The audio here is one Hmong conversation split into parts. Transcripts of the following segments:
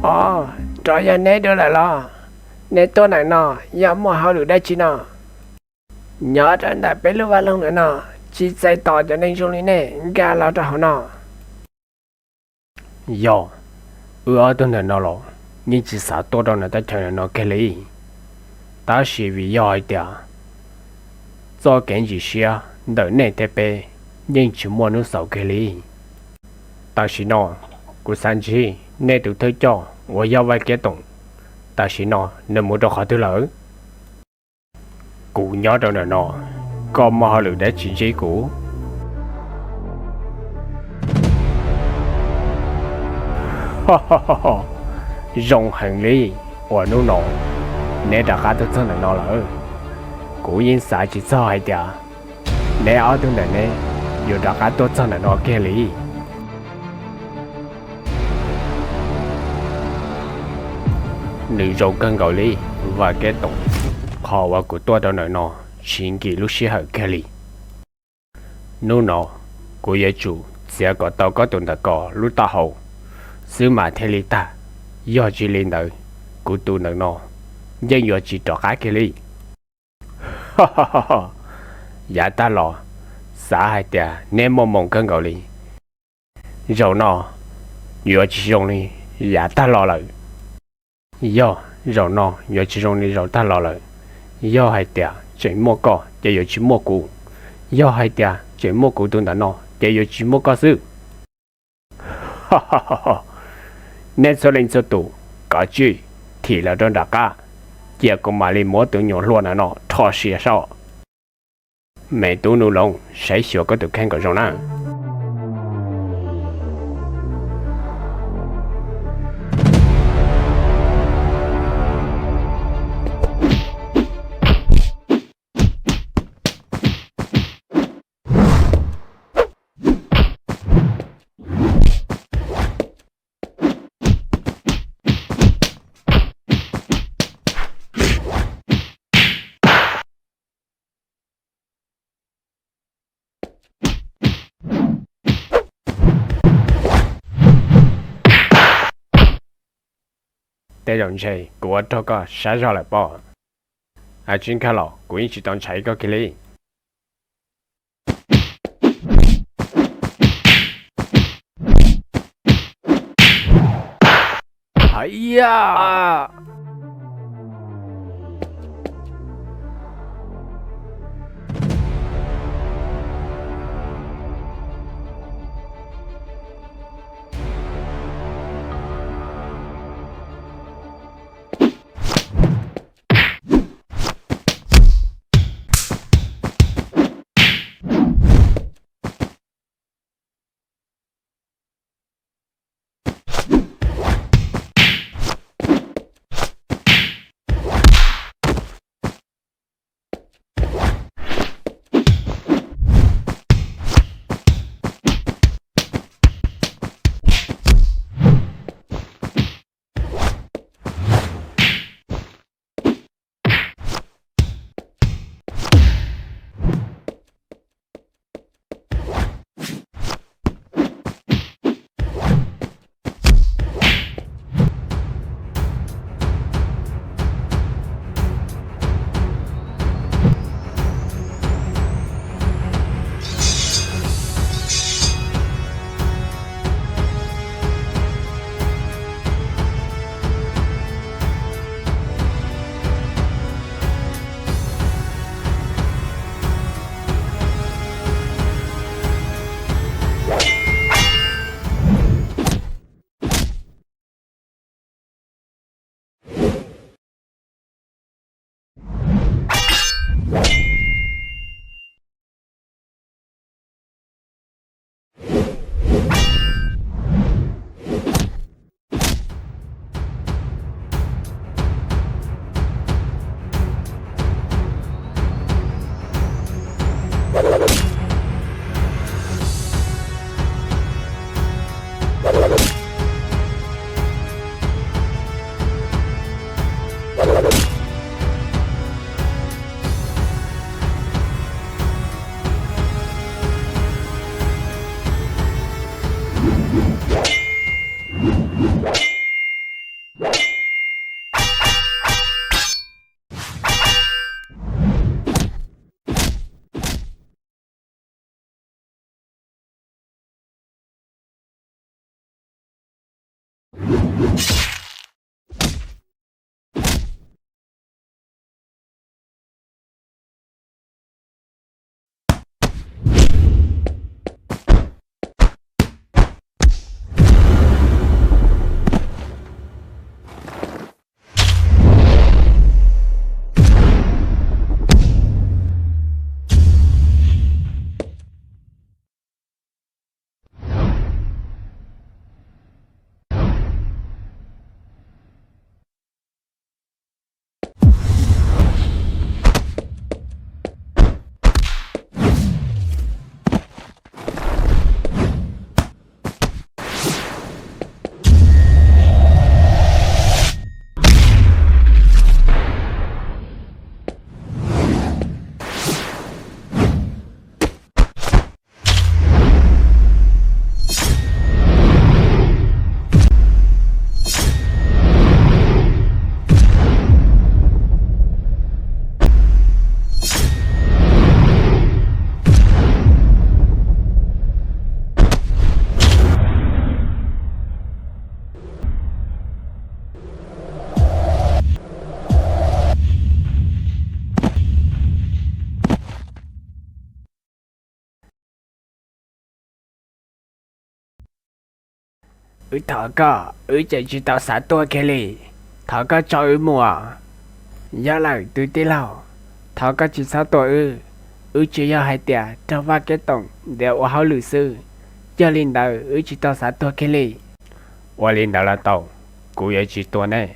Os, rov yog neb dua lawm los? Neb tuaj ntawm no yog muaj hauj lwm dab tsi no? Nyob rau ntawm peb lub vaj loog ntawm no, tsis txais tos cov neeg zoo li nej nkag los rau hauv no. Yog, wb ob tug ntawm no los yeej tsis xav tuaj rau ntawm teb chaws ntawm no kiag li, tab sis vim yog hais tias txoj kev ntsim siab ntawm nej thiab peb yeej tsis muaj hnub xaus kiag li. Tam sim no kuv xav ntsib nej tus thawj coj uas yog Vaj Kev Toom, tam sim no nws mus rau qhov twg lawm? Kuv nyob rau ntawm no, koj muaj hauj lwm dab tsi ntsib kuv? Zoo heev li uas hnub no neb rov qab tuaj txog ntawm no lawm. Kuv yeej xav tsis txog hais tias neb ob tug ntawm neb yuav rov qab tuaj txog ntawm no kiag li. Nws zoo kawg nkaus li, Vaj Kev Toom, qhov uas kuv tuaj rau ntawm no tsis nkim lub sij hawm kiag li. Hnub no kuv yuav tsum txiav kom tau koj tus ntawm ko lub taub hau xwb mas thiaj li tag, yog tsis li ntawd kuv tus ntawm no yeej yuav tsis rov qab kiag li. Yav tag los xav hais tias neb muaj moos kawg nkaus li, zaum no yuav tsis zoo li yav tag los lawm. Yog, zaum no yuav tsis zoo li zaum tag los lawm. Yog hais tias tseem muaj koj ces yuav tsis muaj kuv, yog hais tias tseem muaj kuv tus ntawm no ces yuav tsis muaj koj xwb. Nej txhua leej txhua tus, kav tsij thim los rau nram qab, cia kuv mam li muab tus nyuam hluas ntawm no rho sia soj. Me tub Nub Loov, saib xyuas koj tus kheej kom zoo na. Tej zaum ntshe kuv ua raug koj sab zog lawm pob. Ab, tsis nkag los kuv yeej tsis tau ntshai koj kiag li. Wb thov koj, wb tseem tsis tau xav tuag kiag li. Thov koj tso wb mus. Yog lawm tus tij laug, thov koj tsis txhob tua wb. Wb tsis yog hais tias raug Vaj Kev Toom ntiav ua hauj lwm xwb, yog li ntawd wb tsis tau xav tuag kiag li. Ua li ntawd los tau, kuv yuav tsis tua neb,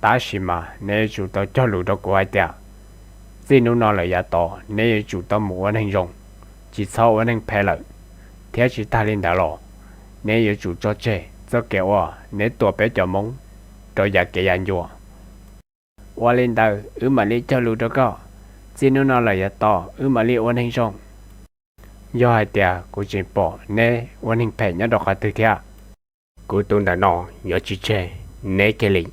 tab sis mas neb yuav tsum tau cog lus rau kuv hais tias txij hnub no lawm yav tod neb yuav tsum tau mus ua neeg zoo, tsis txhob ua neeg phem lawm, thiab tsis tag li ntawd los neb yuav tsum tso tseg txoj kev uas neb tua peb cov Hmoob rau yav kev yav ncua. Ua li ntawd wb mam li cog lus rau koj, txij hnub no lawm yav tod wb mam li ua neeg zoo. Yog hais tias kuv tseem pom neb ua neeg phem nyob rau qhov twg thiab, kuv tus ntawm no yuav tsis tseg neb kiag li.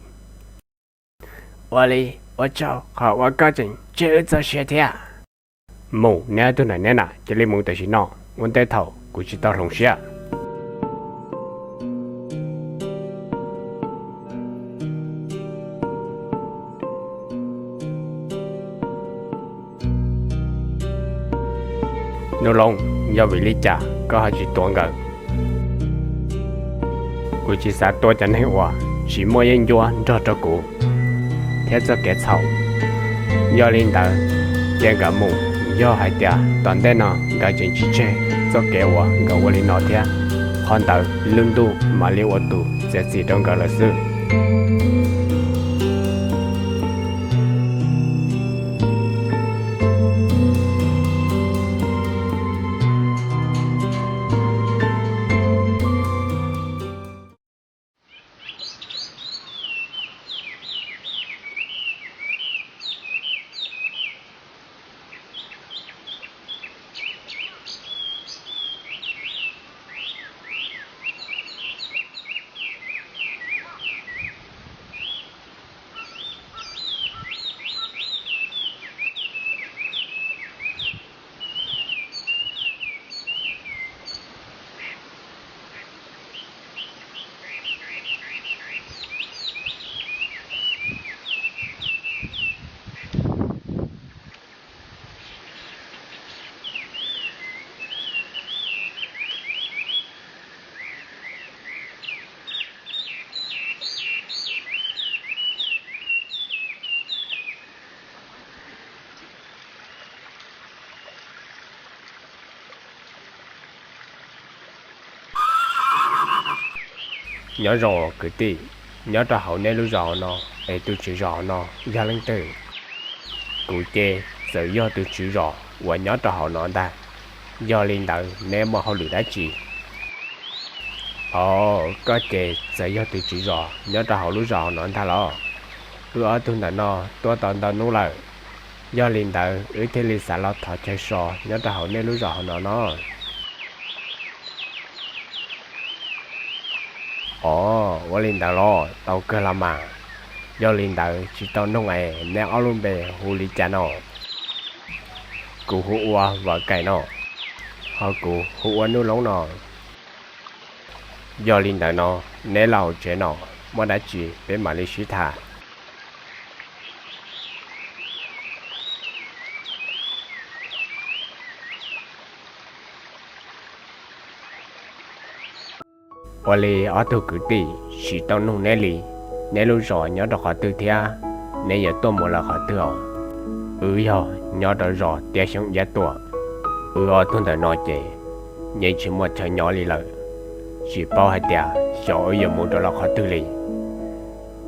Ua li, ua tsaug qhov uas koj tseem tseg wb txoj sia thiab. Mus, neb ob tug ntawm neb na cia li mus tam sim no, ua ntej thaum kuv tsis tau hloov siab. Nuj Loob, yog vim li cas koj ho tsis tua nkawd? Kuv tsis xav tua cov neeg uas tsis muaj yeeb ncuab nrog rau kuv thiab txoj kev txhaum. Yog li ntawd, cia nkawd mus, yog hais tias tom ntej no nkawd tseem tsis tseg txoj kev uas nkawd ua li no thiab, qhov ntawd lub ntuj mam li ua tus txiav txim rau nkawd lawm xwb. Nyob zoo kwv tij, nyob rau hauv nej lub zos hauv no, es tus tswv zos hauv no yog leej twg? Kuv ces txawm yog tus tswv zos uas nyob rau hauv no ntag. Yog li ntawd neb muaj hauj lwm dab tsi? Os, koj ces txawm yog tus tswv zos nyob rau hauv lub zos hauv no ntag los? Wb ob tug ntawm no tuaj tau ntau hnub lawm, yog li ntawd wb thiaj li xav los thov chaw so nyob rau hauv nej lub zos hauv no no. Os, ua li ntawd los tau kawg los mas. Yog li ntawd tsis tau noog es neb ob lub npe hu li cas no? Kuv hu ua Vam Kaim no, ho kuv hu ua Nuj Loob no. Yog li ntawd no, neb los hauv tsev no, muaj dab tsi peb mam li sib tham. Ua li ob tug kwv tij, tsis tau nug neb li, neb lub zos nyob rau qhov twg thiab neb yuav tuaj mus lawm qhov twg os? Wb yog nyob rau zos Tiab Xyoob Iab Tuam. Wb ob tug ntawm no ces yeej tsis muaj chaw nyob li lawm, tsis paub hais tias xyov wb yuav mus rau qhov twg li.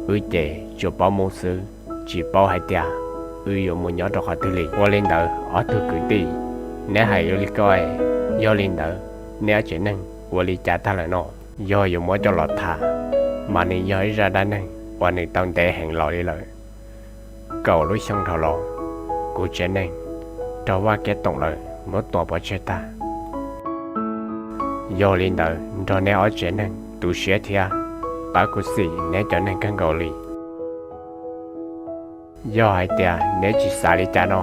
Wb ces tsuas paub mus xwb, tsis paub hais tias wb yuav mus nyob rau qhov twg li. Ua li ntawd ob tug kwv tij, neb hais li ko, yog li ntawd neb ob tsev neeg ua li cas tag lawm no? Yog yuav muab coj los tham, mas nws yog ib zaj dab neeg uas nws tau ntev heev los li lawm. Kaum lub xyoo dhau los, kuv tsev neeg raug Vaj Kev Toom lawv muab tua pov tseg tag. Yog li ntawd nrog neb ob tsev neeg tu siab thiab, pab khuv xim neb cov neeg kawg nkaus li. Yog hais tias neb tsis xav li cas no,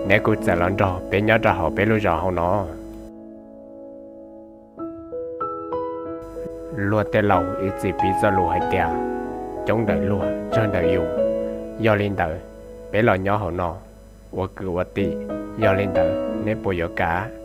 neb kuj txawm los nrog peb nyob rau hauv peb lub zos hauv no. Luag tej laus ib txwm piv txoj lus hais tias, coob ntawm luag tsawg ntawm yus. Yog li ntawd, peb los nyob hauv no ua kwv ua tij, yog li ntawd neb puas yuav kam?